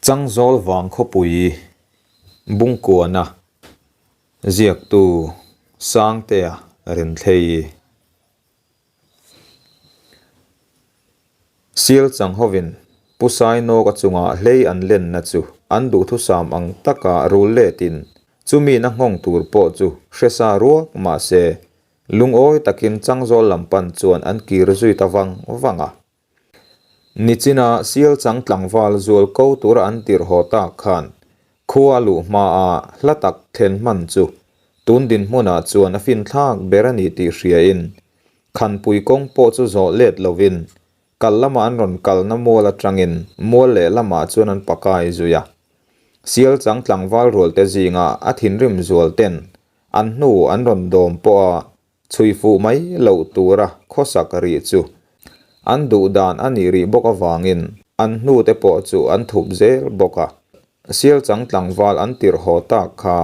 Changzawl vang khawpui Bungkuana ziaktu Sangtea Renthlei. Sial chang hovin Pu Sainawka chunga hlei an lenna chu an duhthusam ang taka rul letin chumi na nghawng tur pawh chu hre sa ruak mahse lungawi takin Changzawl lam pan chuan an kir zui ta vang vang a. Nichina sial chang tlangval zual ko tura an tirh haw tak khan khua luh hmaa hla tak thlen hman chu tun dinhmunah chuan a finthlak ber a ni tih hriain Khanpui kawng pawh chu zawh let lovin kal lama an rawn kalna mual atangin mual lehlamah chuan an pakai zui a. Sial chang tlangval rualte zinga a thinrim zual ten an hnu an rawn dawm pawha Chhui fuh mai loh tura khawsak rih chu an duh dan a nih rih bawk avangin an hnute pawh chu an thup zel bawk a. Sialchang tlangval an tirh haw tak kha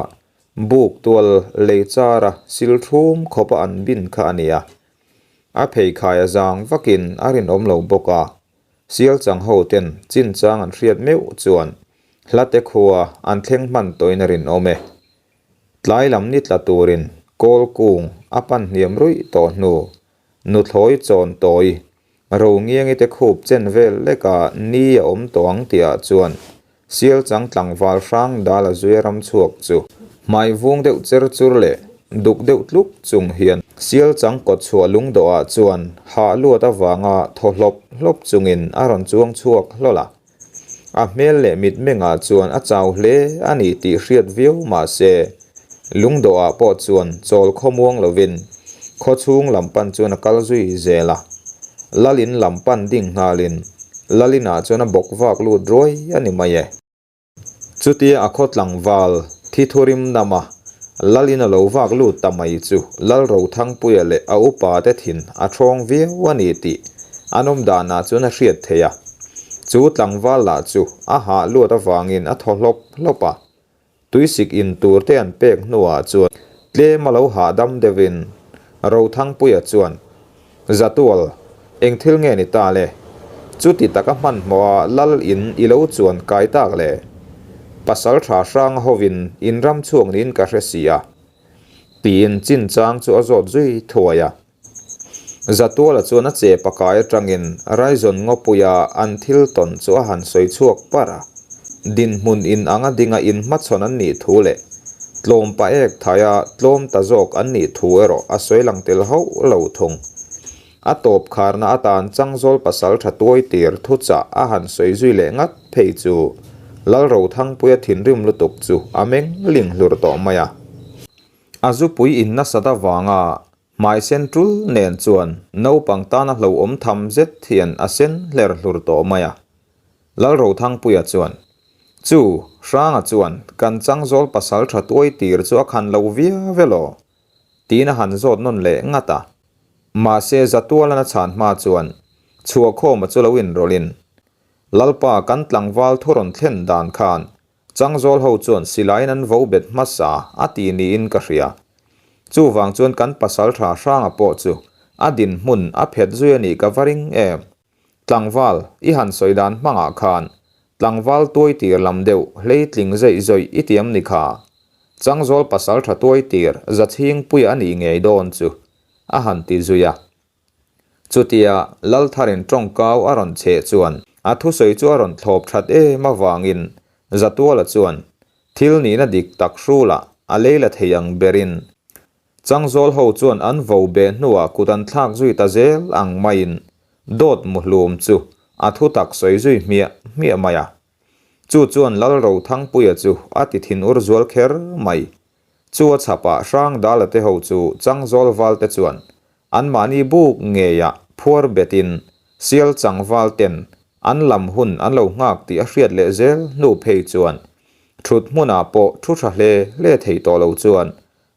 buk tual lei chara sil thum khawpa an bin kha a ni a. A pheikhai a zang vakin a rinawm lo bawk a. Sialchang ho ten chinchang an hriat meuh chuan hlate khua an thleng hman tawhin a rinawm e. Tlai lam ni tla turin kawl kung a pan hniam ruih tawh hnu, nuthlawi chawn tawi, ro ngiangi te khup chen vel leka ni a awm tawh ang tihah chuan sial chang tlangval hrang dal a zuia ram chhuak chu hmai vung deuh cher chur leh duk deuh tluk chung hian sial chang kawt chhuah lungdawhah chuan hah luat avanga thaw hlawp hlawp chungin a rawn chuang chhuak hlawl a. A hmel leh mitmengah chuan a chau hle a ni tih hriat viau mah se, lungdawhah pawh chuan chawl khawmuang lovin khawchhung lam pan chuan a kal zui zel a. Lalin lam pan ding nghalin Lalinah chuan a bawk vak lut ruai a ni mai e. Chutia a khaw tlangval thi thurim nama Lalin a lo vak lut ta mai chu Lalrothangpuia leh a upa te thin a thawng viau a ni tih an awm danah chuan a hriat theih a. Chu tlangval lah chu a hah luat avangin a thaw hlawp hlawp a. Tuisik in tur te an pek hnuah chuan tlem a lo hahdam deuhin Rothangpuia chuan, Zatual, eng thil nge ni ta le? Chuti taka hmanhmawha lal in i lo chuan kai tak le? Pasal tha hrang hovin in ram chhuak niin ka hre si a, tiin chinchang chu a zawt zui thuai a. Zatuala chuan a che pakai atangin Raizon Ngawpuia an thil tawn chu a han sawi chhuak par a. Dinhmun in anga dinga inhmachhawn an nih thu leh tlawm pa ek thaia tlawm ta zawk an nih thu erawh a sawi lang tel hauh lo thung. A tawp kharna atan Changzawl pasal tha tuai tir thuchah a han sawi zui leh ngat phei chu Lalrothangpuia thinrim lutuk chu a meng ling hlur tawh mai a. A zupui in nasat avanga Hmai sen tul nen chuan naupang tana hlauhawm tham zet hian a sen hler hlur tawh mai a. Lalrothangpuia chuan, Chu, Hranga chuan kan Changzawl pasal tha tuai tir chu a khan lo viau vel aw? tiin a han zawt nawn leh ngat a. Mahse Zatualana chhan hma chuan Chhuahkhawma chu lo inrawlhin, Lalpa kan tlangval thu rawn thlen dan khan Changzawl ho chuan silaiin an vo bet hmasa a ti niin ka hria. Chuvang chuan kan pasal tha hranga pawh chu a dinhmun a phet zui a nih ka va ring em. Tlangval, i han sawi dan hmangah khan tlangval tuai tir lam deuh hleitling zeih zawih i tiam ni kha. Changzawl pasal tha tuai tir Zachhingpuia a nih ngei dawn chu a han ti zui a. Chutia Laltharin tawngkau a rawn cheh chuan a thusawi chu a rawn thlawp that em avangin Zatuala chuan thil nihna dik tak hrulah a lei la thei ang berin Changzawl ho chuan an vo beh hnuah kut an thlak zui ta zel ang maiin dawt muhlum chu a thutak sawi zui hmiah hmiah mai a. Chu chuan Lalrothangpuia chu a ti thinur zual kher mai. Chu a chhapah Hrangdala te ho chu Changzawl val te chuan anmahni buk ngeiah phuar betin Sial changval ten an lam hun an lo nghak tih a hriat leh zel hnu phei chuan thut hmunah pawh thu tha hle hle thei tawh lo chuan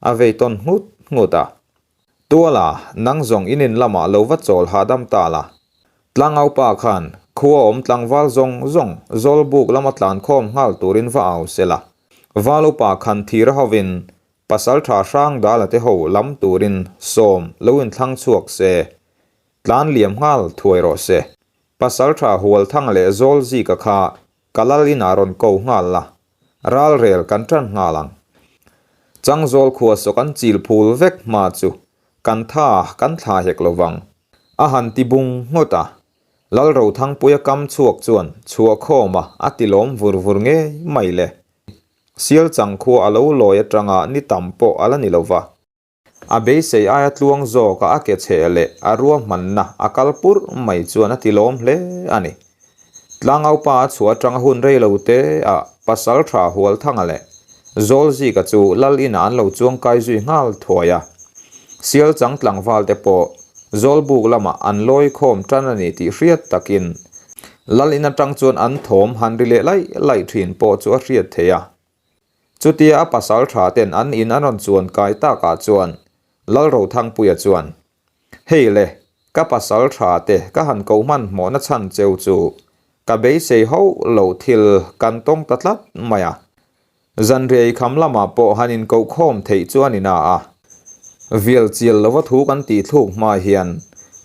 a vei tawn nghut nghut a. Tuala, nang zawng in in lamah lo va chawl hahdam ta la. Tlangaupa khan khua awm tlangval zawng zawng Zawlbuk lama tlankhawm nghal turin va au se la. Val upa khan thir hovin Pasaltha Hrangdala te ho lam turin sawm lo inthlang chhuak se, tlan liam nghal thuai rawh se. Pasaltha Hualthanga leh Zawlzika kha. Ka lal inah rawn ko nghal la, ralrel kan ṭan nghal ang. Changzawl khua saw kan chil phul vek hma chu kan tha kan thla hek lo vang. A han ti bung nghawt a. Lalrothangpuia kam chhuak chuan chhuahkhawma a ti lawm vur vur ngei mai le. Sialchang khua a lo lawi atanga ni tam pawh a la ni lo va. A beisei aia tluang zawka a ke chheh leh a ruahmanna a kal purh mai chuan a ti lawm hle a ni. Tlangaupa a chhuah atanga hun rei lo te ah pasal tha Hualthanga leh Zawlzika chu lal inah an lo chuang kai zui nghal thuai a. Sialchang tlangval te pawh Zawlbuk lamah an lawi khawm tan a ni tih hriat takin lal in atang chuan an thawm han ri leh laih laih thin pawh chu a hriat theih a. Chutia a pasal tha ten an in an rawn chuan kai takah chuan Lalrothangpuia chuan, Hei le, ka pasal tha te ka han ko hmanhmawhna chhan cheu chu ka beisei hauh lo thil kan tawng ta tlat mai a. Zanriai kham lamah pawh han inkoh khawm theih chu a ni na a. Vial chial lova thu kan tih thluk hma hian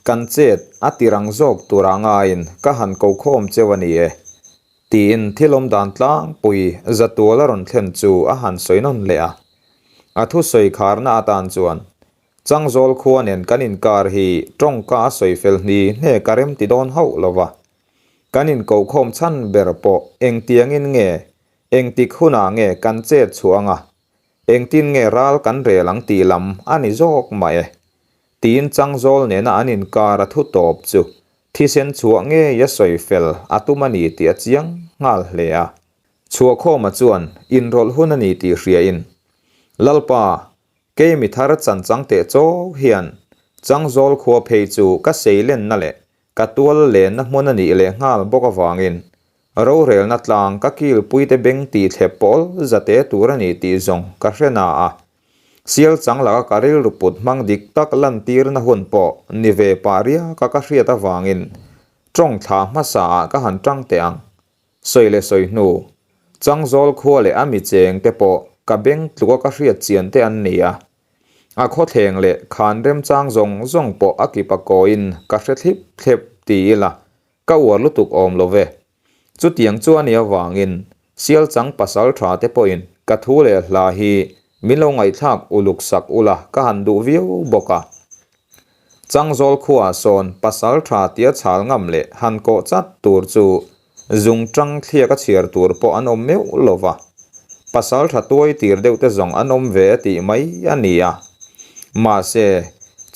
kan chet a tirang zawk tur a ngaiin ka han ko khawm cheu a ni e. Tiin thil awm dan tlangpui Zatual a rawn thlen chu a han sawi nawn leh a. A thusawi kharna atan chuan, Changzawl khua nen kan inkar hi tawngka a sawi fel hni hne ka rem ti dawn hauh lo va. Kan inkohkhawm chhan ber pawh engtiangin nge, engtik hunah nge kan chet chhuah anga, engtin nge ral kan rel ang tih lam a ni zawk mah e. Tiin Changzawl nena an inkar a thu tawp chu Thisen chhuah ngei a sawi fel a tum a ni tih a chiang nghal hle a. Chhuahkhawma chuan inrawlh hun a ni tih hriain, Lalpa, kei mi thar chan chang teh chaw hian Changzawl khua phei chu ka seilenna leh ka tual lenna hmun a nih leh nghal bawk avangin rorelna tlang ka kilpuite beng tih thlep pawl zate tur a ni tih zawng ka hre na a. Sial chang laka ka rilru put hmang dik tak lantirna hun pawh ni ve pah riaka ka hriat avangin tawng thla hmasa ah ka han tang teh ang. Sawi leh sawi hnu, Changzawl khua leh a mi cheng te pawh ka beng tluka ka hriat chian te an ni a. A khawthleng leh khan remchang zawng zawng pawh a kip a kawiin ka hre thlip thlep ti ila ka uar lutuk awm lo ve. Chutiang chu a nih avangin Sialchang pasal tha te pawhin ka thu leh hla hi min lo ngaihthlak uluk sak ula ka han duh viau bawk a. Changzawl khuaah sawn pasal tha tia chhal ngam leh han kawh chat tur chu zung tang thliak a chhiar tur pawh an awm meuh lo va. Pasal tha tuai tir deuh te zawng an awm ve a tih mai a ni a. Mahse,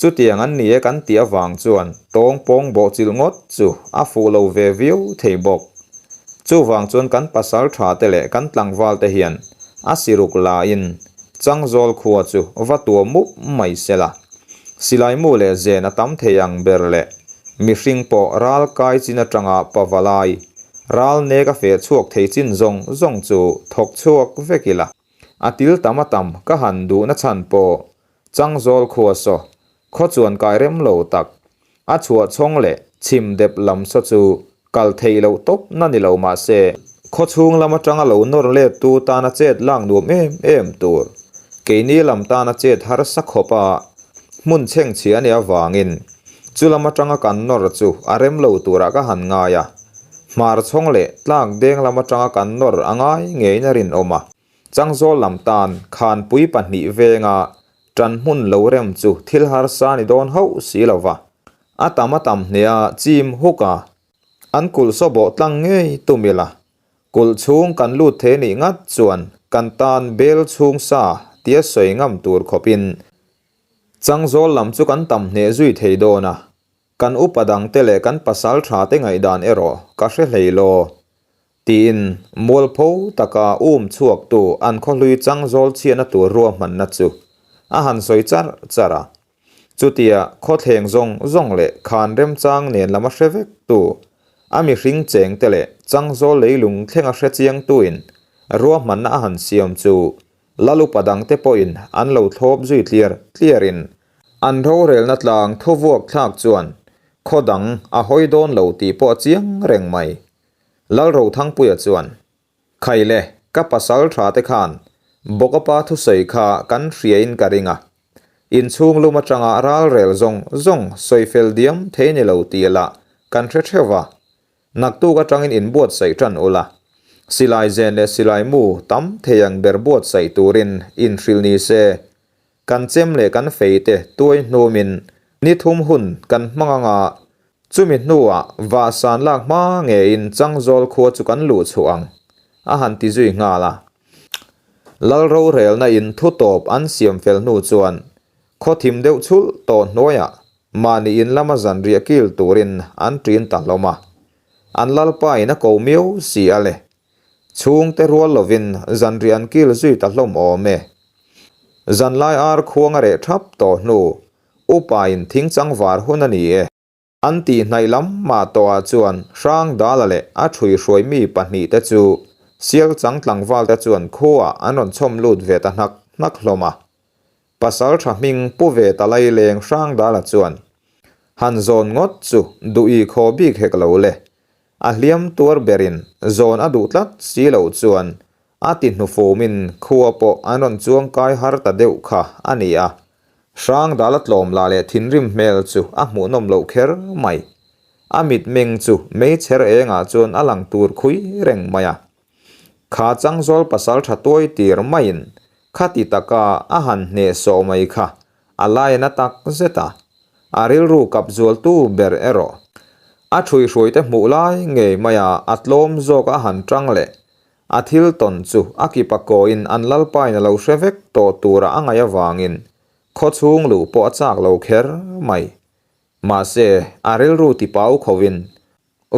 chutiang an ni e kan tih avang chuan tawng pawng bawh chilh ngawt chu a fuh lo ve viau thei bawk. Chuvang chuan kan pasal tha te leh kan tlangval te hian a siruk laiin Changzawl khua chu va tuah mup mai se la. Silaimu leh zen a tam thei ang ber leh mihring pawh ral kai chin atanga pavalai ral nek a feh chhuak thei chin zawng zawng chu thawk chhuak vek ila. A til tam a tam ka han duhna chhan pawh Changzawl khua saw khaw chuan kai rem lo tak a chhuah chhawng leh chhim dep lam saw chu kal theih loh tawp na ni lo mah se khaw chhung lam atanga lo nawr let tu tana chet lak nuam em em tur keini lam tana chet harsa khawp a hmun chhengchhia a nih avangin chu lam atanga kan nawr chu a rem lo turah ka han ngai a. Hmar chhawng leh tlak deng lam atanga kan nawr a ngai ngeiin a rinawm a. Changzawl lam tan khanpui pahnih venga tan hmun lo rem chu thil harsa ni dawn hauh si lo va. A tam a tam hneha chim huk a, an kulh saw bawh tlang ngei tum ila. Kulh chhung kan lut thei nih ngat chuan kan tan bel chhung sa tia sawi ngam tur khawpin Changzawl lam chu kan tam hneh zui thei dawn a. Kan upa dangte leh kan pasal tha te ngaihdan erawh ka hre hlei law, tiin mualpho taka um chhuaktu an khawhlui changzawl chhiatna tur ruahmanna chu a han sawi charh charh a. Chutia khawthleng zawng zawng leh khan remchang nen lama hre vektu, a mihring chengte leh changzawl leilung thlenga hre chiangtuin ruahmanna a han siam chu Lal upa dangte pawhin an lo thlawp zui tliar tliarin an rorelna tlang thuvuak thlak chuan khaw dang a hawi dawn lo tih pawh a chiang reng mai. Lal Rothangpuia chuan, Khai le, ka pasal tha te khan Bawkapa thusawi kha kan hriain ka ring a, inchhung lum atanga ralrel zawng zawng sawi fel diam thei ni lo tih lah kan hre theuh va, Naktuk atangin inbuatsaih tan ula. Silai zen leh silai mu tam thei ang ber buatsaih turin inhrilh ni se, kan chem leh kan fei te tuai hnumin ni thum hun kan hmang anga chumi hnuah vahsan lak hma ngeiin Changzawl khua chu kan luh chhuah ang, a han ti zui nghal a. Lal rorelna in thu tawp an siam fel hnu chuan khaw thim deuh chhulh tawh hnuaiah mahni in lama zanriah kil turin an ṭin ta hlawm a. An lalpa in a ko miau si a le. Chhungte rual lovin zanriah an kil zui ta hlawm awm e. Zanlai ar khuang a reh thap tawh hnu, upa in thing chang var hun a ni e. An tih hnaih lam mah tawhah chuan Hrangdala leh a ṭhuihruai mi pahnihte chu Sial chang tlangvalte chuan khuaah an rawn chhawm lut ve ta hnak hnak hlawm a. Pasal tha hming pu ve ta laileng Hrangdala chuan han zawn ngawt chu duh i khaw bik hek lo le. A hliam tuar berin zawn a duh tlat si loh chuan a ti hnufumin khua pawh an rawn chuang kai har ta deuh kha a ni a. Hrangdala tlawm lah leh thinrim hmel chu a hmuhnawm loh kher mai. A mitmeng chu meichher engah chuan a lang tur khui reng mai a. Kha Changzawl pasal tha tuai tir maiin khati taka a han hneh sawh mai kha a laina tak zet a, a rilru kap zualtu ber erawh a ṭhuihruaite hmuh lai ngei maia a tlawm zawk a han ṭang leh a thil tawn chu a kipa kawiin an lalpain a lo hre vek tawh tura a ngaih avangin khawchhung luh pawh a chak lo kher mai. Mahse, a rilru tipau khovin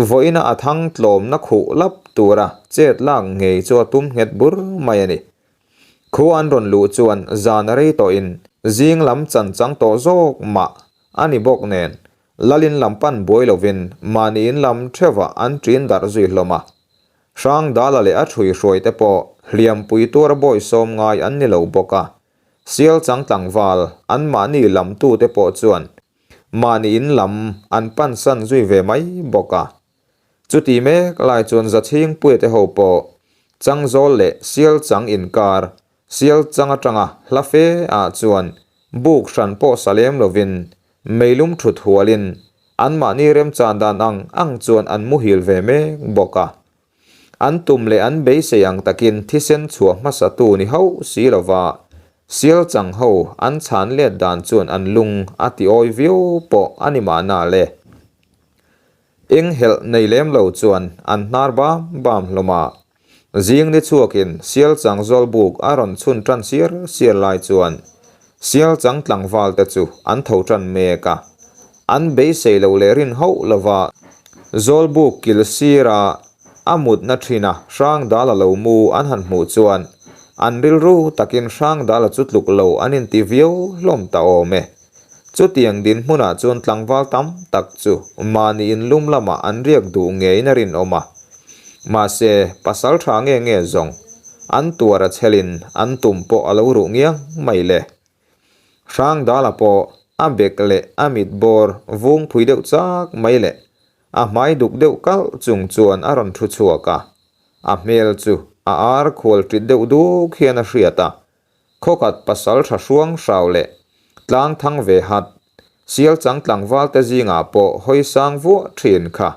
Vawiina a thang tlawmna khuh lap tura chet lak ngei chu a tum nghet bur mai a ni. Khu an rawn luh chuan zan a rei tawhin zing lam chan chang tawh zawk mah a ni bawk nen Lalin lam pan buai lovin mahni in lam theuhah an ṭin darh zui hlawm a. Hrangdala leh a ṭhuihruai te pawh hliampui tura bawisawm ngai an ni lo bawk a. Sial chang tlangval anmahni lamtute pawh chuan Mahni in lam an pansan zui ve mai bawk a. Chuti mek lai chuan Zachhingpuia te ho pawh Changzawl leh Sialchang inkar, Sialchang atanga hla fe ah chuan buk hran pawh sa lem lovin meilum thut hualin anmahni remchan dan ang ang chuan an muhil ve mek bawk a. An tum leh an beisei ang takin thisen chhuah hmasatu ni hauh si lova Sialchang ho an chhan let dan chuan an lung a ti awi viau pawh a ni mahna le. Eng helh nei lem lo chuan an hnar bam bam hlawm a. Zing ni chhuakin Sialchang zawlbuk a rawn chhun tan siar siar lai chuan Sialchang tlangval te chu an tho tan mek a. An beisei lo leh rin hauh lova Zawlbuk kil sira a mutna thina Hrangdala lo mu an han hmuh chuan an rilru takin Hrangdala chu tluk lo an inti viau hlawm ta awm e. Chutiang dinhmunah chuan tlangval tam tak chu mahni inlum lamah an riak duh ngeiin a rinawm a. Mahse, pasal tha nge nge zawng an tuar a chhelin an tum pawh a lo ruh ngiang mai le. Hrangdala pawh a bek leh a mit bawr vung phui deuh chak mai leh a hmai duk deuh kalh chung chuan a rawn thu chhuak a, a hmel chu a ar khual ṭit deuh duk hian a hriat a, khawkhat pasal tha hruang hrau leh tlang thang ve hat, sial chang tlangval te zingah pawh hawi sang vuah ṭhin kha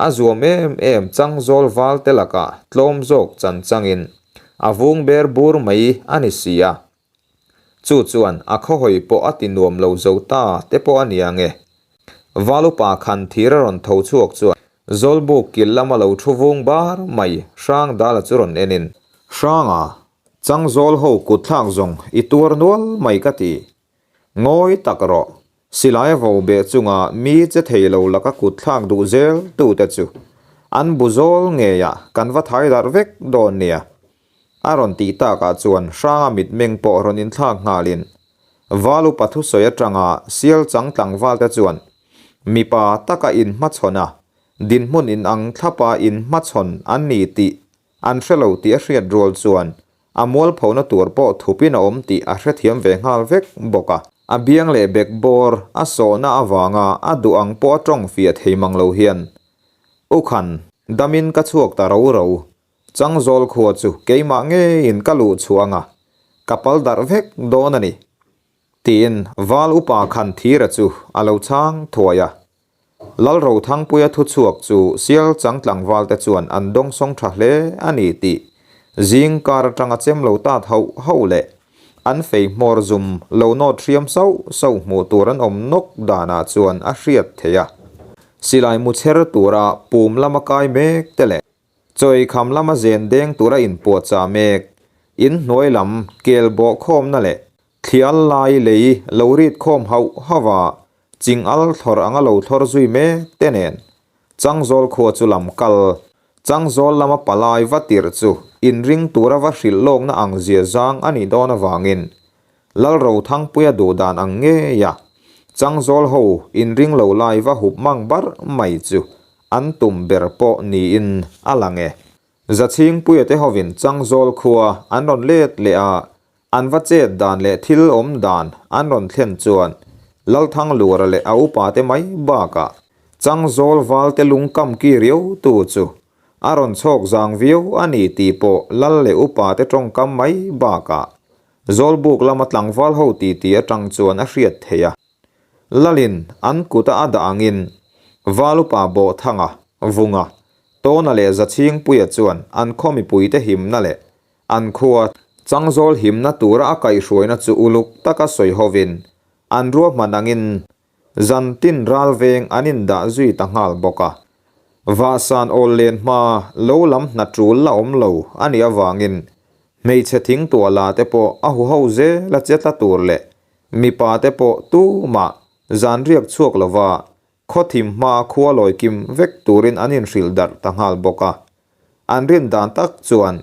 a zuam em em chang zawl val te lakah tlawm zawk chan changin a vung ber bur mai a ni si a. Chu chuan a khawhawi pawh a ti nuam lo zo ta te pawh a ni ang e. Valupa khan thir a rawn tho chhuak chuan Zawlbuk kil lama lo thu vung bar mai Hrangdala chu rawn en in. Hranga, Changzawl ho kut thlak zawng i tuar nual mai ka ti. Ngawi tak rawh, silai a vo beh chunga mi che thei lo laka kut thlak duh zel tute chu an bu zawl ngeiah kan va thai darh vek dawn nia. A rawn tih takah chuan Hranga mitmeng pawh rawn inthlak nghalin Val upa thusawi atanga sial chang tlangvalte chuan mipa taka inhmachhawn a, dinhmun inang thlapa inhmachhawn an ni tih an hre lo tih a hriat rual chuan a mualphona tur pawh thupin a awm tih a hrethiam ve nghal vek bawk a. A biang leh bek bawr a sawhna avanga a duh ang pawh a tawng fiah thei mang lo hian Ukhan damin ka chhuak ta ro ro Changzawl khua chu keimah ngeiin ka luh chhuah anga ka pal darh vek dawn a ni, tiin Val upa khan Thira chu a lo chhang thuai a. Lalrothangpuia thuchhuak chu sial chang tlangvalte chuan an dawngsawng tha hle a ni tih zing kar atanga chem lo tat hauh hauh leh an fei hmawr zum lo nawt hriam sauh sauh hmuh tur an awm nawk danah chuan a hriat theih a. Silai mu chher tura pum lama kai mek te leh chawi kham lama zen deng tura inpuahchah mek inhnuai lam kel bawh khawmna leh Thlial lai lei lo rit khawm hauh hauh a, ching al thlawr anga lo thlawr zui mek te nen Changzawl khua chu lam kal. Changzawl lama palai va tirh chu inring tura va hrilh lawkna ang zia zang a nih dawn avangin Lalrothangpuia duh dan ang ngei a Changzawl ho inring lo lai va hup mang barh mai chu an tum ber pawh niin a lang e. Zachhingpuia te hovin Changzawl khua an rawn let leh a, An va chet dan leh thil awm dan an rawn thlen chuan Lalthanglura leh a upate mai bakah Changzawl valte lungkam ki riau tu chu a rawn chhawk zang viau a ni tih pawh Lal leh upate tawngkam mai bakah Zawlbuk lama tlangval ho titi atang chuan a hriat theih a. Lalin an kuta a dah angin Valupa Bawhthanga, Vunga, Tawna leh Zachhingpuia chuan an khaw mipuite himna leh An khua Changzawl himna tura a kaihhruaina chu uluk taka sawi hovin an ruahman angin zan tin ral veng an indah zui ta nghal bawk a. Vahsan awl len hma lo lam hna tul la awm lo a nih avangin hmeichhe thing tuah la te pawh a huho zel a che tla tur leh mipa te pawh tumah zan riak chhuak lova Khaw thim hma khua lawi kim vek turin an inhrilh darh ta nghal bawk a. An rin dan tak chuan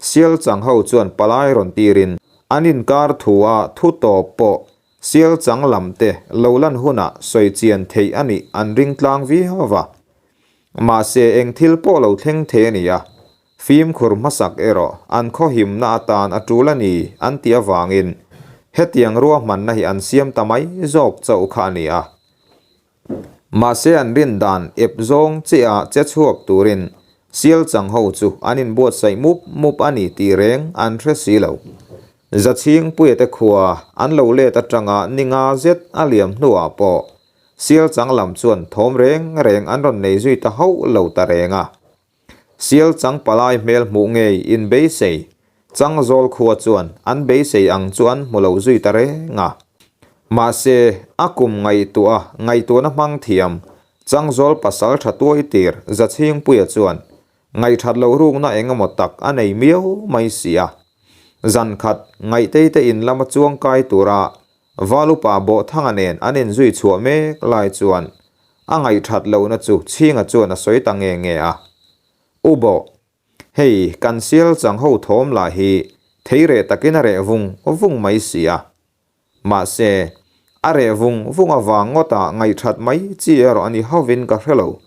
Sial chang ho chuan palai rawn tirin an inkar thu a thu tawp pawh Sial chang lam te lo lan hunah sawi chian theih a nih an ring tlang viau va. Mahse eng thil pawh lo thleng thei a ni a, fimkhur hmasak erawh an khaw himna atan a tul a ni an tih avangin hetiang ruahmanna hi an siam ta mai zawk chauh kha a ni a. Mahse an rin dan ep zawng chiah che chhuak turin sial chang ho chu an inbuatsaih mup mup a ni tih reng an hre si lo. Zachhingpuia te khua an lo let atanga ni nga zet a liam hnuah pawh sial chang lam chuan thawm reng reng an rawn nei zui ta hauh lo ta reng a. Sial chang palai hmel hmuh ngei in beisei, Changzawl khua chuan an beisei ang chu an hmu lo zui ta reng a. Mahse, a kum ngaihtuah a ngaihtuahna hmang thiam, Changzawl pasal tha tuai tir Zachhingpuia chuan ngaihthat loh rukna eng emaw tak a nei miau mai si a. Zan khat ngaihtei te in lama chuang kai tura Valupa Bawhthanga nen an inzui chhuah mek lai chuan a ngaihthat lohna chu Chhinga chuan a sawi ta nge nge a. U Bawh, hei kan sial chang ho thawm lah hi thei reh takin a reh vung vung mai si a. Mahse, a reh vung vung avang ngawtah ngaihthat mai chi erawh a ni hovin ka hre lo.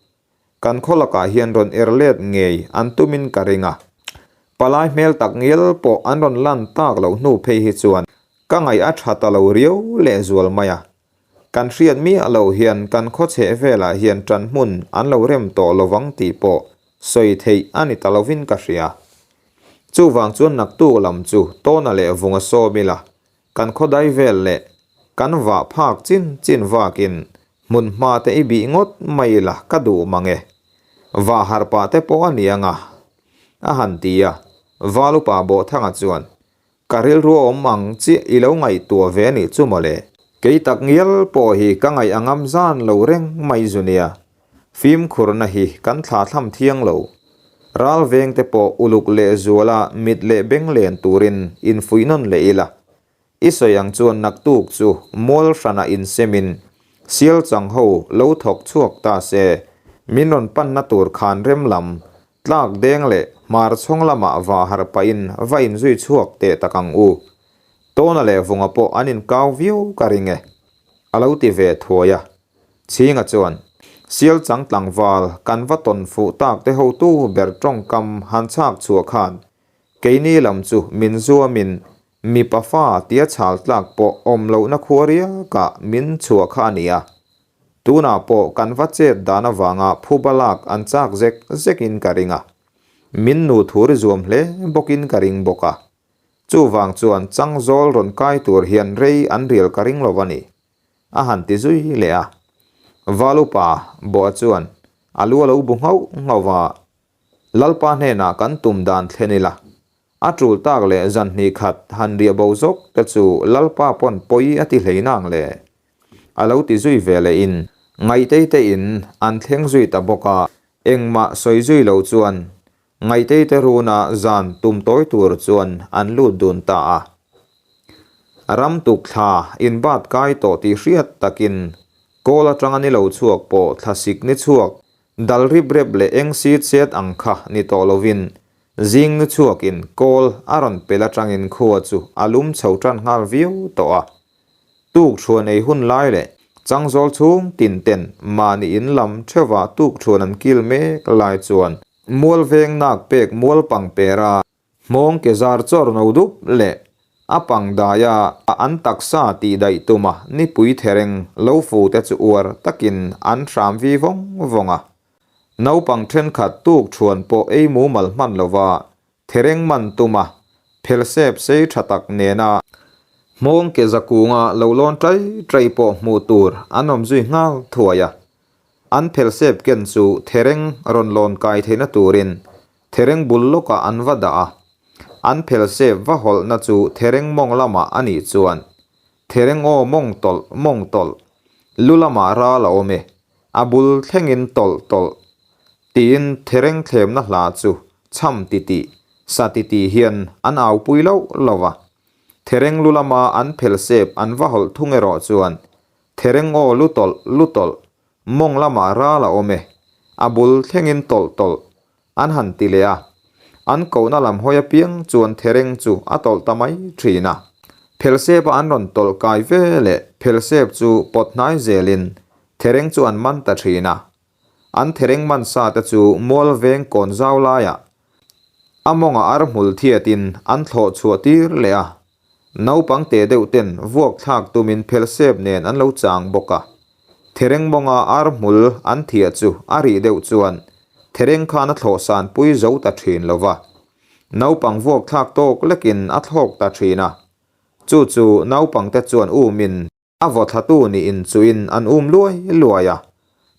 Kan khaw lakah hian rawn er let ngei an tumin ka ring a. Palai hmel tak ngial pawh an rawn lan tak loh hnu phei hi chuan ka ngaih a tha ta lo riau lehzual mai a. Kan hriat miah loh hian kan khaw chheh velah hian ṭan hmun an lo rem tawh lovang tih pawh sawi theih a ni ta lovin ka hria. Chuvang chuan naktuk lam chu Tawna leh Vunga sawm ila Kan khawdai vel leh kan vah phak chin chin vakin hmun hma te i bih ngawt mai la ka duh mang e. Vah harh pah te pawh a ni ang a, a han ti a. Valupa Bawhthanga chuan, Ka rilru a awm ang chiah i lo ngaihtuah ve a nih chu mawle. Kei tak ngial pawh hi ka ngaih a ngam zan lo reng mai zu nia. Fimkhurna hi kan thla thlam thiang lo. Ral veng te pawh uluk leh zuala mit leh beng len turin infuih nawn leh ila. I sawi ang chuan naktuk chu mual hranah insemin sial chang ho lo thawk chhuak ta se, min rawn panna tur khan rem lam, tlak deng leh hmar chhawng lamah va harh pahin va inzui chhuak teh tak ang u. Tawna leh Vunga pawh an inkau viau ka ring e. A lo ti ve thuai a. Chhinga chuan, Sial chang tlangval kan va tawn fuh tak te hotu ber tawngkam han chhak chhuah khan keini lam chu min zuamin mipa fa tia chhal tlak pawh awm lohna khua riakah min chhuah kha a ni a. Tunah pawh kan va chet dan avanga phuba lak an chak zek zekin ka ring a. Min nu thur zuam hle bawkin ka ring bawk a. Chuvang chuan changzawl rawn kai tur hian rei an rial ka ring lo a ni. A han ti zui leh a. Val upa Bawha chuan a lu a lo bu nghauh nghauh va, Lalpa hnenah kan tum dan thlen ila, a tul tak leh zan hnih khat han riah bo zawk te chu Lalpa pawn pawi a ti hlei nang le. A lo ti zui ve leh in Ngaihtei te in an thleng zui ta bawk a, engmah sawi zui lo chuan Ngaihtei te runa zan tum tawi tur chuan an lut dun ta a. Ram tuk thla inbat kai tawh tih hriat takin kawl atanga ni lo chhuak pawh thlasik ni chhuak dal rip rep leh eng sit set ang kha ni tawh lovin zing ni chhuakin kawl a rawn pel atangin khua chu a lum chho tan nghal viau tawh a. Tuk thuan ei hun lai leh changzawl chhung tin ten mahni in lam theuha tuk thuan an kil mek lai chuan mual veng nak pek mual pang pera hmawng ke zar chawr no dup leh a pang daia an taksa tih daih tuma nipui thereng lo fu te chu uar takin an hram vi vawng vawng a. Naupang thenkhat tuk thuan pawh ei mumal hman lova Thereng man tuma phelsep sei tha tak nena hmawng ke zakunga lo lawn tai tai pawh hmuh tur an awm zui nghal thuai a. An phelsep ken chu thereng rawn lawn kai theihna turin thereng bul lawkah an va dah a. An phelsep va hawlhna chu thereng mawng lamah a nih chuan thereng aw mawng tawlh mawng tawlh lu lamah ral a awm e, a bul thlengin tawlh tawlh Tiin thereng thlemna hla chu chham titih, sa titih hian an aupui loh lo a. Thereng lu lama an phelsep an va hawlh thung erawh chuan thereng aw lu tawlh lu tawlh, mawng lamah ral a awm e, a bul thlengin tawlh tawlh an han ti leh a. An kohna lam hawi apiang chuan thereng chu a tawlh ta mai thin a. Phelsep a an rawn tawlh kai ve leh phelsep chu pawt hnai zelin thereng chu an man ta thin a. An thereng man sa te chu mual veng kawn zau laiah a mawngah ar hmul thiatin an thlawh chhuah tir leh a. Naupang te deuh ten vuak thlak tumin phelsep nen an lo chang bawk a. Thereng mawnga ar hmul an thiah chu a rih deuh chuan thereng khan a thlawh san pui zo ta thin lo va. Naupang vuak thlak tawk lekin a thlawk ta thin a. Chu chu naupang te chuan umin A vaw thlatu nih inchuin an um luai luai a,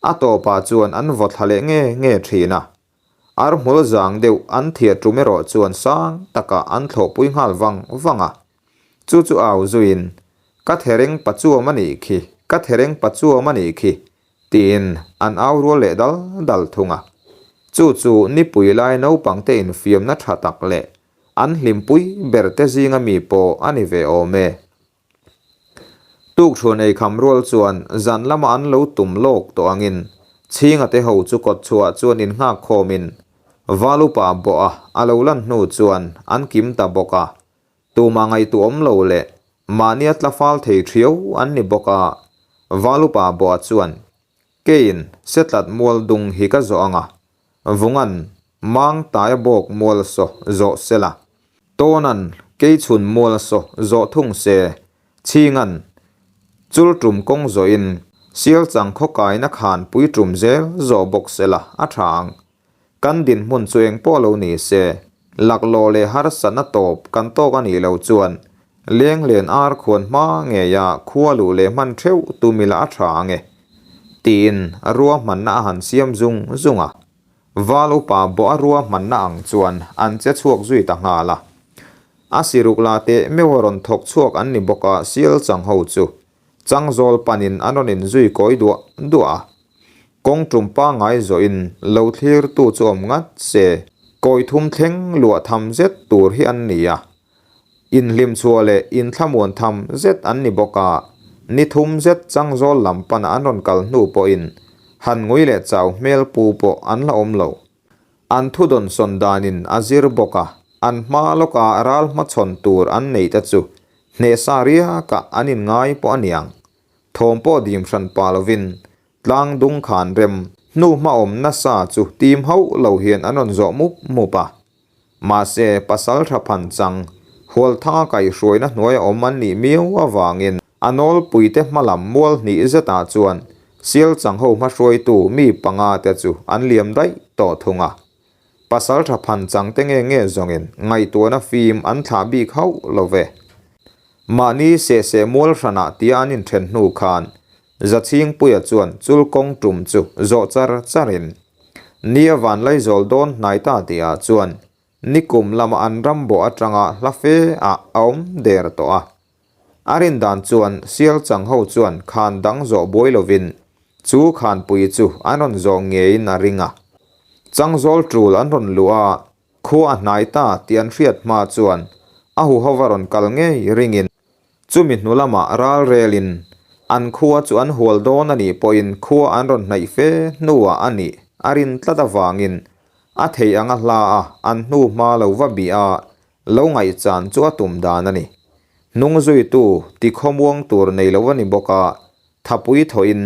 a tawpah chuan an vaw thla leh nge nge thin a. Ar hmul zang deuh an thiah tum erawh chuan sang takah an thlawhpui nghal vang vang a. Chu chu au zuiin, Ka thereng pachuam a nih khi, ka thereng pachuam a nih khi, tiin an au rual leh dal dal thung a. Chu chu nipui lai naupangte infiamna tha tak leh an hlimpui berte zinga mi pawh a ni ve awm e. Tukṭhuan ei kham rual chuan zan lama an lo tum lawk tawh angin Chhinga te ho chu kawtchhuah chuan innghak khawmin Valupa bawha a lo lan hnu chuan an kim ta bawk a, tumah ngaihtuah awm lo leh mahnia tla fal thei ṭhiau an ni bawk a, Valupa bawha chuan Keiin Setlat mual dung hi ka zawh ang a, Vungan Mang taia bawk mual saw zawh se la. Tawnan keichhun mual saw zawh thung se. Chhingan chul tum kawng zawhin Sialchang khawkaina khan pui tum zel zawh bawk se la a tha ang. Kan dinhmun chu eng pawh lo ni se, laklawh leh harsatna tawp kan tawk a nih loh chuan Lenglen ar khuan hma ngeia khua luh leh hman theuh tum ila a tha ang e, tiin ruahmanna a han siam zung zung a. Val upa bawh a ruahmanna ang chuan an che chhuak zui ta nghal a. A siruk la teh meuh a rawn thawk chhuak an ni bawk a, sial chang ho chu changzawl panin an rawn inzui kawi duah duah a. Kawng tum pangngai zawhin lo thlirtu chu awm ngat se, kawi thum thleng luah tham zet tur hi an ni a. Inhlim chhuah leh inthlamuan tham zet an ni bawk a, ni thum zet changzawl lam pana an rawn kal hnu pawhin han ngui leh chau hmel pu pawh an la awm lo. An thudawn sawn danin a zir bawk a, an hma lawka ral hmachhawn tur an neih te chu hnehsa riakah an inngai pawh a niang. Thawm pawh dim hran pah lovin tlang dung khan rem hnu hmaawm nasa chu tim hauh lo hian an rawn zawh mup mup a. Mahse, pasal tha phan chang, Hualthanga kaihhruaina hnuaia awm an nih miau avangin a nawlpuite hmalam mual hnih zetah chuan Sialchang ho hmahruaitu mi panga te chu an liam daih tawh thung a. Pasal tha phan chang te nge nge zawngin ngaihtuahna fim an thlah bik hauh lo ve. Mahni sehseh mual hranah tia an inthen hnu khan. Zachhingpuia chuan chul kawng tum chu zawh char charin, Nia Vanlaizawl dawn hnai ta tihah chuan nikum lama an ram bawh atanga hla fe ah a awm der tawh a. A rin dan chuan sial chang ho chuan khan dang zawh buai lovin chu khanpui chu an rawn zawh ngeiin a ring a. Changzawl tul an rawn luh a, Khua a hnai ta tih an hriat hma chuan a huhova rawn kal ngei ringin chumi hnu lamah ral relin an khua chu an hual dawn a nih pawhin khua an rawn hnaih fe hnuah a nih a rin tlat avangin a thei anga hla a an hnu hma lo va bih a lo ngaihchan chu a tum dan a ni. Hnung zuitu ti khawmuang tur nei lo a ni bawk a, Thapui thawhin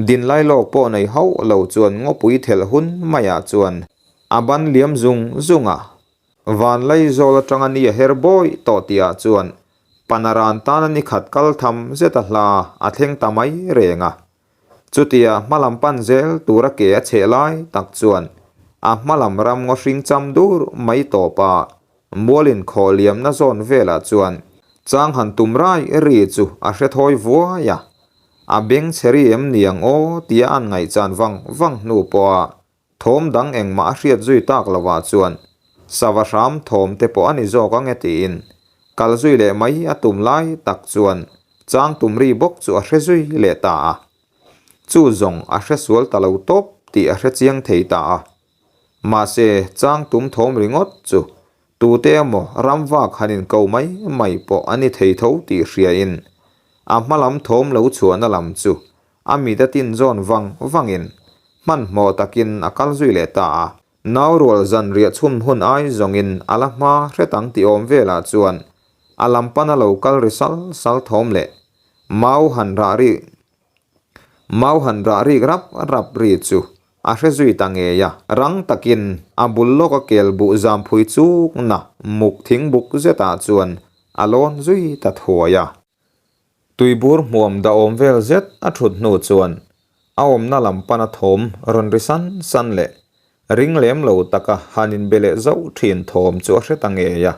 dinlai lawk pawh nei hauh lo chuan ngawpui thelh hun maiah chuan a ban liam zung zung a. Vanlaizawl atanga ni a her bawi tawh tihah chuan Panaran tana ni khat kal tham zet a hla a thleng ta mai reng a. Chutia hmalam pan zel tura ke a chheh lai tak chuan a hmalam ram ngaw hring cham dur mai tawp a Mualin khaw liamna zawn velah chuan chang han tum rai ri chu a hre thawi vuai a, a beng chhe ri em ni ang aw tia an ngaihchan vang vang hnu pawha thawm dang engmah a hriat zui tak lovah chuan sava hram thawm te pawh a ni zawk ang e tiin kal zui leh mai a tum lai tak chuan chang tum ri bawk chu a hre zui leh ta a. Chu zawng a hre sual ta lo tawp tih a hre chiang thei ta a. Mahse, chang tum thawm ringawt chu tute emaw ramvak han inko mai mai pawh a ni thei tho tih hriain a hma lam thawm lo chhuahna lam chu a mit a tin zawn vang vangin hmanhmawh takin a kal zui leh ta a. Naurual zan riah chhun hun ai zawngin a la hma hret ang tih awm velah chuan a lam pana lo kal ri sal sal thawm leh mau han rah ri mau han rah rik rap rap ri chu A hre zui ta ngei a, rang takin a bul lawka kel buh zam phui chukna muk thing buk zetah chuan a lawn zui ta thuai a. Tuibur hmuam dahawm vel zet a thut hnu chuan a awmna lam pana thawm rawn ri san san leh ring lem lo taka han inbe leh zauh thin thawm chu a hre ta ngei a.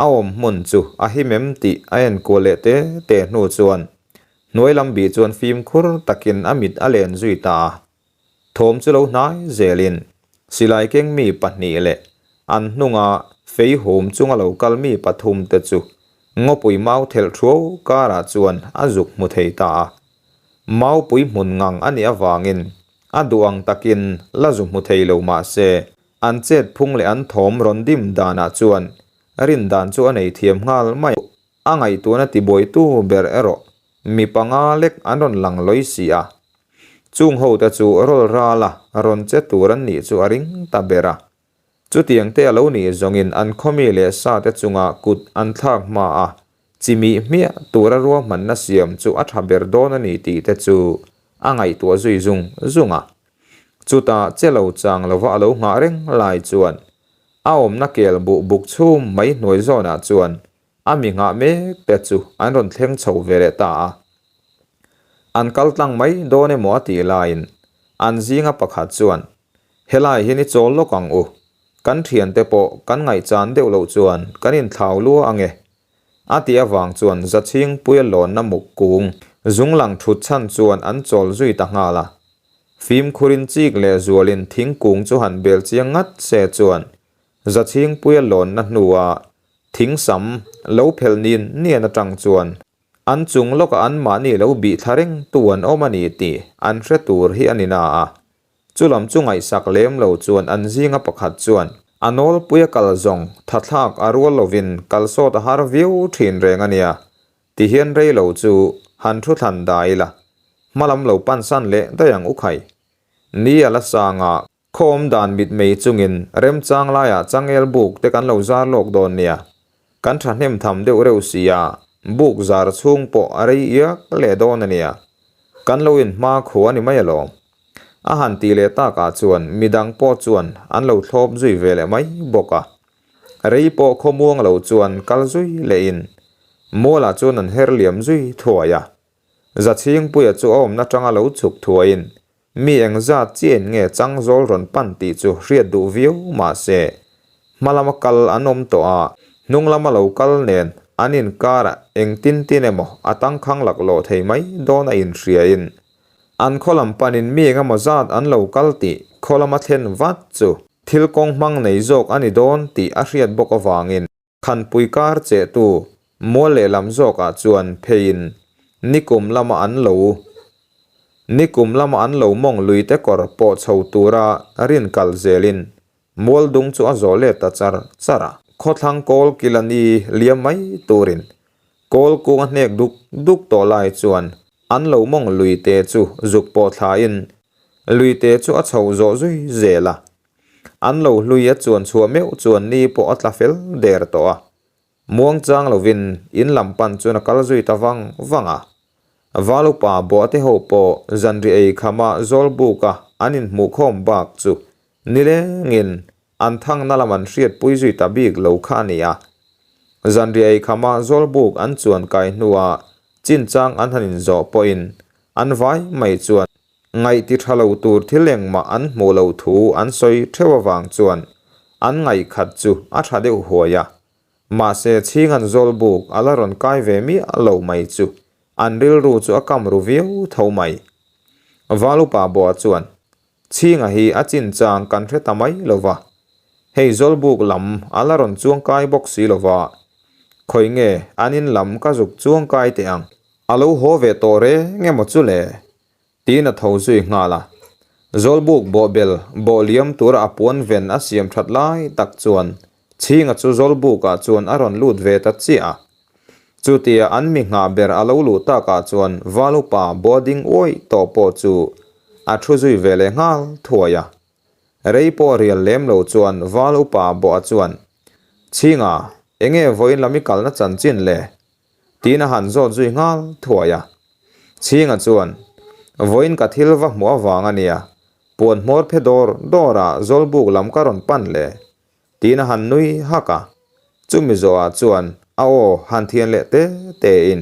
A awm hmun chu a him em tih a enkual leh te te hnu chuan hnuai lam bih chuan fimkhur takin a mit a len zui ta a. Thawm chu lo hnai zelin silai keng mi pahnih leh an hnunga fei hum chunga lo kal mi pathum te chu ngawpui mau thelh thuau karah chuan a zuk hmu thei ta a. Maupui hmun ngang a nih avangin a duh ang takin la zu hmu thei lo mah se An chet phung leh an thawm rawn dim danah chuan rin dan chu a nei thiam nghal mai. A ngaihtuahna tibuaitu ber erawh mi panga lek an rawn lang lawi si a. Chung hote chu rawl rala rawn che tur an nih chu a ring ta ber a. Chutiang te a lo nih zawngin an khawmi leh sate chunga kut an thlak hma a, chimih hmiah tura ruahmanna siam chu a tha ber dawn a ni tih te chu a ngaihtuah zui zung zung a. Chutah che lo chang lova a lo nghah reng lai chuan a awmna kel buh buk chhum mai hnuai zawnah chuan a mi nghah mek te chu an rawn thleng chho ve leh ta a. An kal tlang mai dawn emaw a tih laiin an zinga pakhat chuan, Helai hian i chawl lawk ang u, kan thiante pawh kan ngaihchan deuh loh chuan kan inthlau lua ang e, A tih avang chuan Zachhingpuia lawnna muk kung zung lang thut chhan chuan an chawl zui ta nghal a. Fimkhurin chik leh zualin thingkung chu han bel chiang ngat se chuan Zachhingpuia lawnna hnua thingsam lo phelh nin nian atang chuan an chung lawkah anmahni lo bih thla reng tu an awm a ni tih an hre tur hi a ni na a. Chu lam chu ngaihsak lem lo chuan an zinga pakhat chuan a nawlpuia kal zawng thathlak a rual lovin kal sawt a har viau thin reng a nia, tihian rei lo chu han thu thlan da ila, hmalam lo pansan leh daih ang u khai. Ni a la sang a, khawm dan mitmei chungin remchang laiah changel buk te kan lo zar lawk dawn nia, kan thahnem tham deuh reuh si a, buk zar chhung pawh a rei iak leh dawn a nia, kan lo inhma khu a ni mai alawm. A han tih leh takah chuan midang pawh chuan an lo thlawp zui ve leh mai bawk a. Rei pawh khawmuang lo chuan kal zui lehin mualah chuan an her liam zui thuai a. Zachhingpuia chu a awmna tanga lo chhuk thuaiin mi engzat chiain nge changzawl rawn pan tih chu hriat duh viau mah se hma lama kal an awm tawh a, hnung lama lo kal nen. an inkarah engtin tin emaw a tangkhang laklawh thei mai dawn a inhriain an khaw lam panin mi engemaw zat an lo kal tih khaw lama thlen vat chu thil kawng hmang nei zawk a ni dawn tih a hriat bawk avangin Khanpui kar chehtu mual lehlam zawkah chuan pheiin nikum lama an lo nikum lama an lo mawng luite kawr pawh chho tura rin kal zelin mual dung chu a zawh let ta char char a. Khawthlang kawl kila ni liam mai turin kawl kung a hnek duk duk tawh lai chuan an lo mawng luite chu zuk pawh thlain luite chu a chho zawh zui zel a. An lo hlui a chuan chhuah meuh chuan ni pawh a tla fel der tawh a. Muang chang lovin in lam pan chuan a kal zui ta vang vang a. Valupa Buahte ho pawh zanri ei khama Zawlbuka an inhmuhkhawm bak chu nilengin an thangna lam an hriatpui zui ta bik lo kha a ni a. Zanri ei khama Zawlbuk an chuan kai hnuah chinchang an han inzawh pawhin an vai mai chuan Ngaih ti tha lo tur thil engmah an hmuh loh thu an sawi theuh avang chuan an ngaih khat chu a tha deuh huai a. Mahse chhing an zawl buk a la rawn kai ve miah lo mai chu an rilru chu a kam ru viau tho mai. Valupa bawh chuan Chhinga hi a chinchang kan hre ta mai lo va, hei zawlbuk lam a la rawn chuang kai bawk si lo va, khawi nge an in lam ka zuk chuang kai teh ang. A lo haw ve tawh reng emaw chu le? Tiin a tho zui nghal a. Zawlbuk bawhbel bawh liam tura a puan ven a siam that lai tak chuan Chhinga chu Zawlbukah chuan a rawn lut ve ta chiah a. Chutia an mi nghah ber a lo luh takah chuan Valupa bawh ding uaih tawh pawh chu a thu zui ve leh nghal thuai a. Rei pawh rial lem lo chuan Valupa bawh a chuan, Chhinga, enge vawiin lam i kalna chanchin le? Tiin a han zawt zui nghal thuai a. Chhinga chuan, Vawiin ka thil va hmuh avang a nia, puan hmawr phe dawr dawrah Zawlbuk lam ka rawn pan le. Tiin a han nui hak a. Chumi zawhah chuan a aw han thian leh te tein,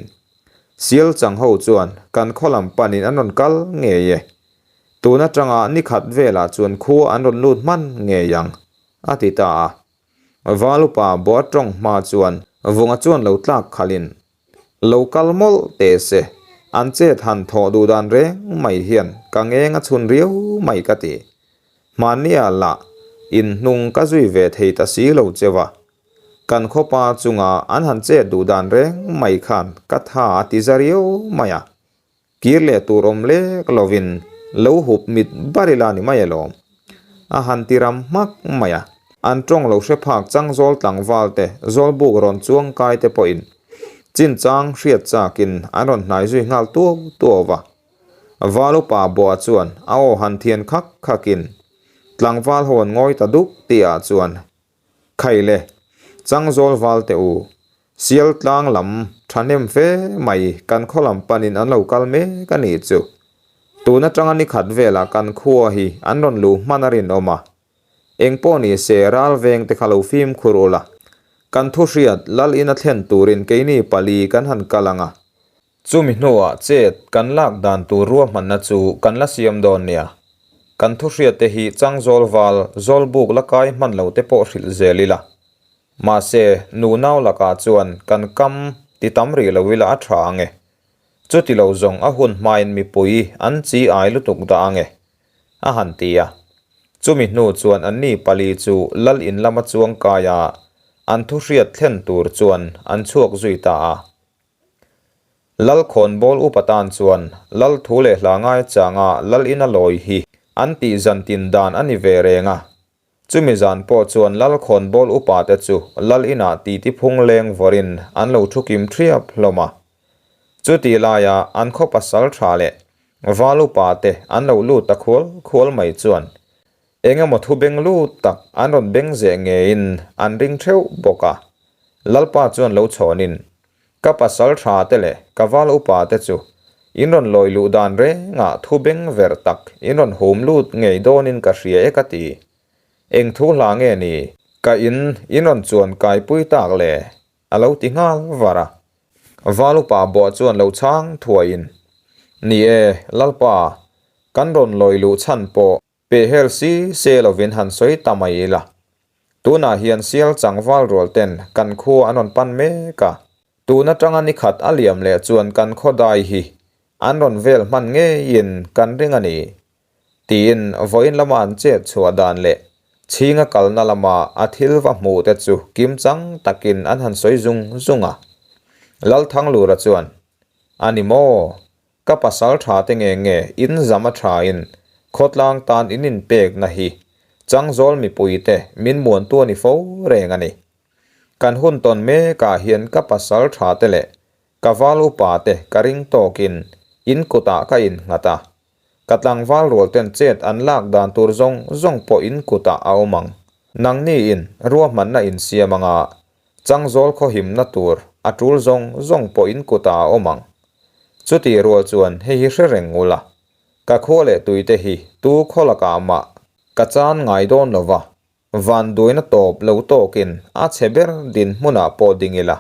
Sial chang ho chuan kan khaw lam panin an rawn kal ngei e. Tun atanga ni khat velah chuan khua an rawn lut hman ngei ang, a ti ta a. Valupa Boa tawng hma chuan Vunga chuan lo tlak khalhin, Lo kal mawlh teh se, an chet han thawh duh dan reng mai hian ka ngeng a chhun riau mai ka ti. Hmania lah inhnung ka zui ve thei ta si lo cheu a, kan khawpa chunga an han chet duh dan reng mai khan ka tha a ti za riau mai a. Kir leh tur awm lek lovin lo hup mit bar ila ni mai alawm. A han ti ram hmak mai a. An tawng lo hre phak chang zawl tlangval te, zawlbuk rawn chuang kai te pawhin chinchang hriat chakin an rawn hnai zui nghal tuau tuau va. Val upa Boa chuan a aw han thian khak khakin tlangval ho an ngawi ta duk tihah chuan Khai le, Changzawl val teh u, Sial tlang lam thahnem fe mai kan khaw lam panin an lo kal mek a nih chu. Tun atanga ni khat velah kan khua hi an rawn luh hman a rinawm a. Eng pawh ni se ral veng te kha lo fimkhur ula. Kan thu hriat lal in a thlen turin keini pali kan han kal ang a. Chumi hnuah chet kan lak dan tur ruahmanna chu kan la siam dawn nia. Kan thu hriat te hi Changzawl val Zawlbuk la kai hman lo te pawh hrilh zel ila. Mahse, nu nau lakah chuan kan kam ti tam rih lo ila a tha ang e. Chuti lo zawng a hun hmain mipui an chi ai lutuk dah ang e, a han ti a. Chumi hnu chuan anni pali chu lal in lama chuang kaia an thu hriat thlen tur chuan an chhuak zui ta a. Lal khawnbawl upa tan chuan lal thu leh hla ngai changa lal ina lawi hi an tih zan tin dan a ni ve reng a. Chumi zan pawh chuan lal khawnbawl upa te chu lal inah titi phung leng vawrin an lo thu kim thiap hlawm a. Chuti laia an khaw pasal tha leh val upa te an lo lut ta khual khual mai chuan Eng emaw thu beng lut tak an rawn beng zeh ngeiin an ring theuh bawk a. Lalpa chuan lo chhawnin, Ka pasal tha te leh ka val upa te chu in rawn lawi luh dan rengah thu beng verh tak in rawn hum lut ngei dawnin ka hria e ka ti. Eng thu hla nge ni ka in in rawn chuan kaipui tak le? A lo ti nghal var a. Val upa bawh chuan lo chhang thuaiin, Ni e, Lalpa, kan rawn lawi luh chhan pawh Pehhel si se lovin han sawi ta mai ila. Tunah hian sial changval rual ten kan khua an rawn pan mek a. Tun atanga ni khat a liam leh chuan kan khaw dai hi an rawn vel hman ngeiin kan ring a ni, tiin vawiin lama an chet chhuah dan leh chhinga kalna lama a thil va hmuh te chu kimchang takin an han sawi zung zung a. Lalthanglura chuan, A ni maw? Ka pasal tha te nge nge in zam a tha in khawtlang tan in inpekna hi Changzawl mipui te min muantu a ni fo reng a ni. Kan hun tawn mekah hian ka pasal tha te leh ka val upa te ka ring tawkin in kutah ka innghat a. Ka tlangval rual ten chet an lak dan tur zawng zawng pawh in kutah a awm ang. Nangni in ruahmanna insiam anga Changzawl khawhimna tur a tul zawng zawng pawh in kutah a awm ang. Chutih rual chuan hei hi hre reng ula, ka khua leh tuite hi tu khaw lakah mah ka chan ngai dawn lo va, vanduaina tawp lo tawkin a chhe ber dinhmunah pawh ding ila,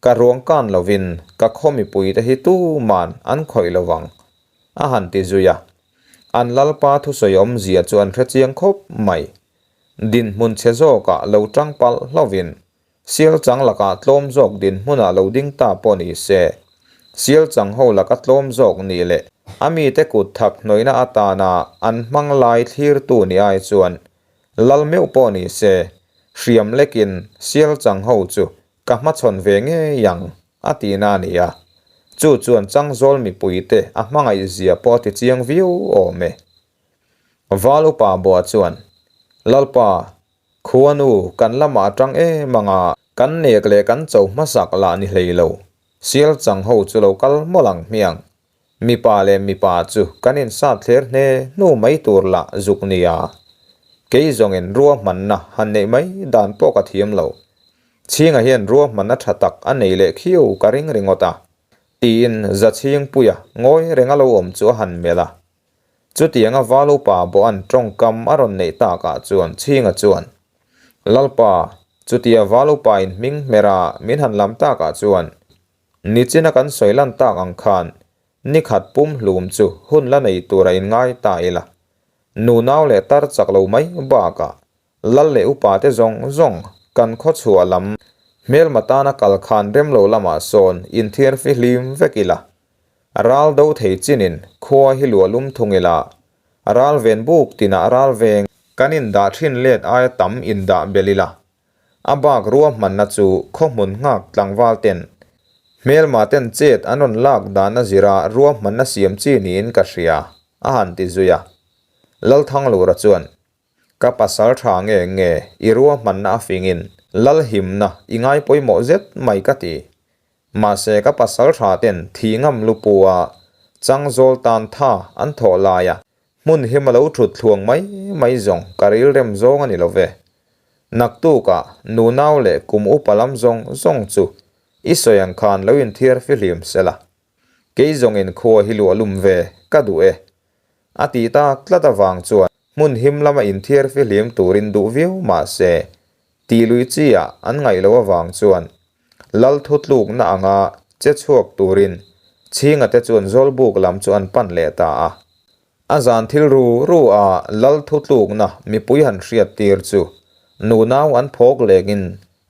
ka ruang kan lovin ka khaw mipuite hi tuman an khawih lo vang, a han ti zui a. An lalpa thusawi awmzia chu an hre chiang khawp mai. Dinhmun chhe zawkah lo tang palh hlauhin Sial chang lakah tlawm zawk dinhmunah lo ding ta pawh ni se, sial chang ho laka tlawm zawk nih leh a mite kut thak hnawihna atana an hmang lai thlirtu ni ai chuan lal meuh pawh ni se, hriam lekin sial chang ho chu ka hmachhawn ve ngei ang a tihna a ni a. Chu chuan Changzawl mipuite a hmangaihzia pawh a tichiang viau awm e. Val upa Boa chuan, Lalpa, Khuanu, kan lamah atang em anga kan nek leh kan cho hmasak lah ni hlei lo. Sial chang ho chu lo kal mawlh ang hmiang. Mipa leh mipa chu kan insat thler hne hnu mai tur lah zuk nia. Kei zawngin ruahmanna han neih mai dan pawh ka thiam lo. Chhinga hian ruahmanna tha tak a nei leh khiu ka ring ringawt a, tiin Zachhingpuia ngawi renga lo awm chu a han melh a. Chutianga val upa Boan tawngkam a rawn neih takah chuan Chhinga chuan, Lalpa, chutia val upa in hming hmera min han lam takah chuan nichina kan sawi lan tak ang khan nikhat pum hlum chu hun la nei tura in ngai ta ila. Nunau leh tar chak lo mai bakah Lal leh upa te zawng zawng kan khawchhuah lam hmelma tana kal khan rem lo lamah sawn inthiar fihlim vek ila. Ral do thei chinin khua hi luah lum thung ila, ral ven buk tinah ral veng kan indah thin let aia tam indah belh ila. A bak ruahmanna chu khaw hmun nghak tlangval ten hmelma ten chet an rawn lak dan a zira ruahmanna siam chi niin ka hria, a han ti zui a. Lalthanglura chuan Ka pasal tha nge nge i ruahmanna a fingin Lalhimna i ngai pawimawh zet mai ka ti. Mahse ka pasal tha ten thi ngam lupu a Changzawl tan tha an thawh lai a hmun him a lo thut thluang mai mai zawng ka rilrem zawng a ni lo ve. Naktukah nunau leh kum upa lam zawng zawng chu i sawi ang khan lo inthiar fihlim sela. Kei zawngin khua hi luah lum ve ka duh e. A tih tak tlat avang chuan hmun him lama inthiar fihlim turin duh viau mah se, tih lui chi ah an ngaih loh avang chuan Lal thutlukna anga che chhuak turin Chhinga te chuan Zawlbuk lam chu an pan leh ta a. A zan thil ru ru a Lal thutlukna mipui han hriat tir chu nunau an phawk lengin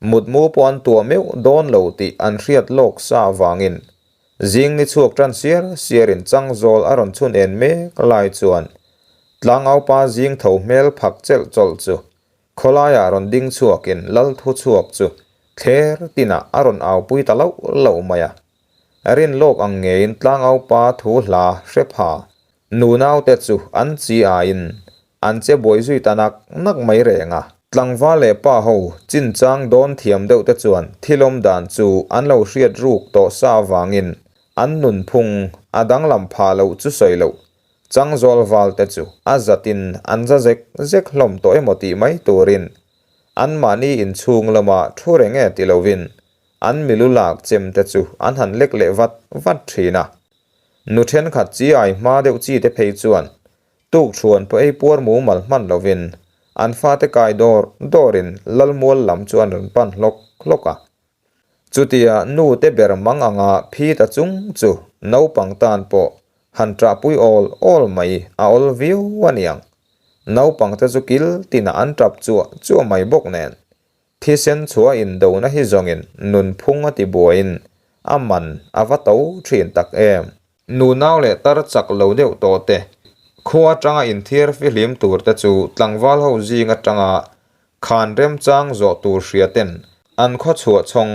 mutmu pawh an tuah meuh dawn lo tih an hriat lawk sa avangin Zing ni chhuak tan siar siarin changzawl a rawn chhun en mek lai chuan tlangaupa zing tho hmel phak chelh chawlh chu khawlaiah rawn ding chhuakin lal thu chhuak chu thler tinah a rawn aupui ta loh loh mai a. Rin lawk ang ngeiin tlangaupa thu hla hre pha Nunaute chu an chi aiin an che buai zui ta nak nak mai reng a. Tlangval leh pa ho chinchang dawn thiam deuh te chuan thilawm dan chu an lo hriat ruk tawh sa avangin an nunphung a danglam phah loh chu sawi loh Changzawl val te chu a zatin an za zek zek hlawm tawh emaw tih mai turin anmahni inchhung lama thu reng e ti lovin an milu lak chem te chu an han lek leh vat vat thin a. Nu thenkhat chi ai hma deuh chi te phei chuan tukchhuan pawh ei puar mumal hman lovin an fate kai dawr dawrin Lalmual lam chu an rawn pan hlawk hlawk a. Chutia nu te ber mang anga phi ta chung chu naupang tan pawh han ṭahpui awl awl mai a awl viau a niang. Naupang te chu kil tinah an ṭap chuah chuah mai bawk nen Thisen chhuah indona hi zawngin nunphung a ti buaiin A man a va to thin tak em. Nunau leh tar chak lo deuh tawh te, khua atanga inthiar fihlim tur te chu tlangval ho zing atanga khan remchang zawh tur hria ten an khaw chhuah chhawng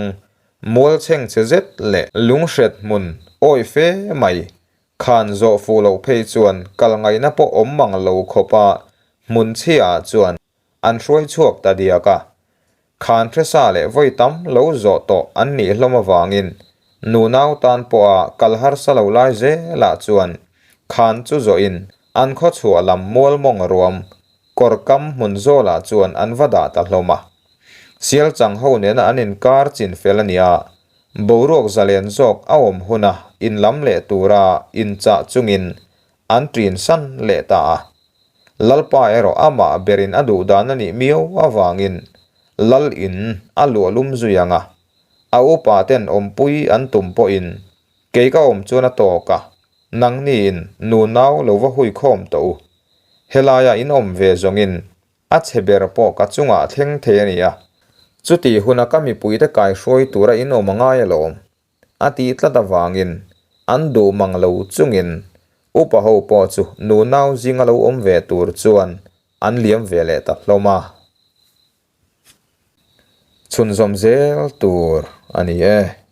mual chheng chhe zet leh lunghret hmun awi fe mai khan zawh fuh loh phei chuan kal ngaihna pawh awm mang lo khawpa hmun chhia ah chuan an hruai chhuak ta diak a. Khan hresa leh vawi tam lo zawh tawh an nih hlawm avangin nunau tan pawha kal harsa lo lai zelah chuan khan chu zawhin an khaw chhuah lam mual mawng ruam kawr kam hmun zawlah chuan an va dah ta hlawm a. Sial chang ho nena an inkar chin fel a nia, boruak zalen zawk a awm huna inlam leh tura inchah chungin an ṭin san leh ta a. Lalpa erawh amah berin a duh dan a nih miau avangin Lal in a luah lum zui ang a, a upa ten awmpui an tum pawhin kei ka awm chuan a tawk a, nangniin nunau lo va hui khawm tawh u. Helaia in awm ve zawngin a chhe ber pawh ka chungah thleng thei a ni a, chutih huna ka mipuite kaihruai tura in awm a ngai alawm. A tih tlat avangin an duh mang lo chungin upa ho pawh chu nunau zinga lo awm ve tur chuan an liam ve leh ta hlawm a. Chhunzawm zel tur a ni e.